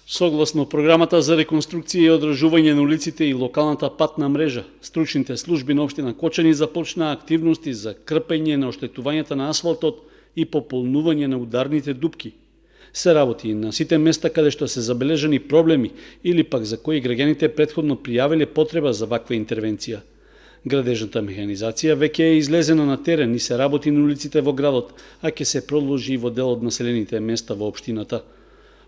Согласно програмата за реконструкција и одржување на улиците и локалната патна мрежа, стручните служби на општина Кочани започнаа активности за крпење на оштетувањата на асфалтот и пополнување на ударните дупки. Се работи на сите места каде што се забележани проблеми или пак за кои граѓаните претходно пријавиле потреба за ваква интервенција. Градежната механизација веќе е излезена на терен и се работи на улиците во градот, а ќе се продолжи и во дел од населените места во општината.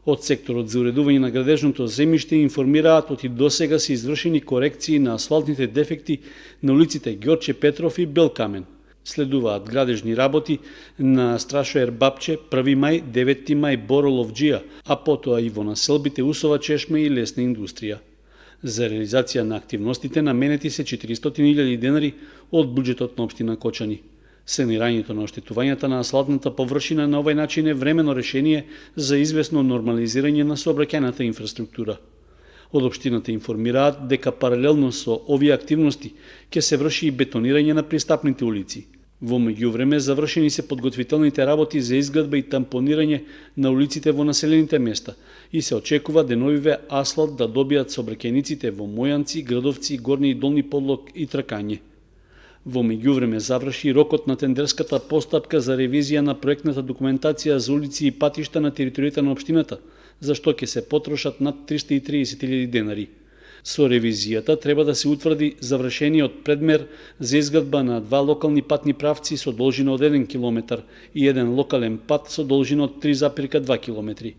Од секторот за уредување на градежното земјиште информираат оти досега се извршени корекции на асфалтните дефекти на улиците Ѓорче Петров и Белкамен. Следуваат градежни работи на Страшоер Бапче, 1 мај, 9 мај, Бороловџија, а потоа и во населбите Усова чешма и лесна индустрија. За реализација на активностите наменети се 400.000 денари од буџетот на општина Кочани. Санирањето на оштетувањата на асфалтната површина на овој начин е времено решение за известно нормализирање на сообраќајната инфраструктура. Од општината информираат дека паралелно со овие активности ќе се врши и бетонирање на пристапните улици. Во меѓувреме завршени се подготвителните работи за изградба и тампонирање на улиците во населените места и се очекува деновиве асфалт да добијат сообраќајниците во Мојанци, Градовци, Горни и Долни Подлог и Тракање. Во меѓувреме заврши рокот на тендерската постапка за ревизија на проектната документација за улици и патишта на територијата на општината, за што ќе се потрошат над 330.000 денари. Со ревизијата треба да се утврди завршениот предмер за изградба на 2 локални патни правци со должина од 1 км и еден локален пат со должина од 3,2 км.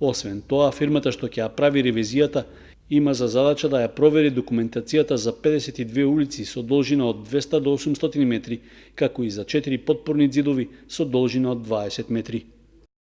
Освен тоа, фирмата што ќе ја прави ревизијата има за задача да ја провери документацијата за 52 улици со должина од 200 до 800 метри, како и за 4 потпорни ѕидови со должина од 20 метри.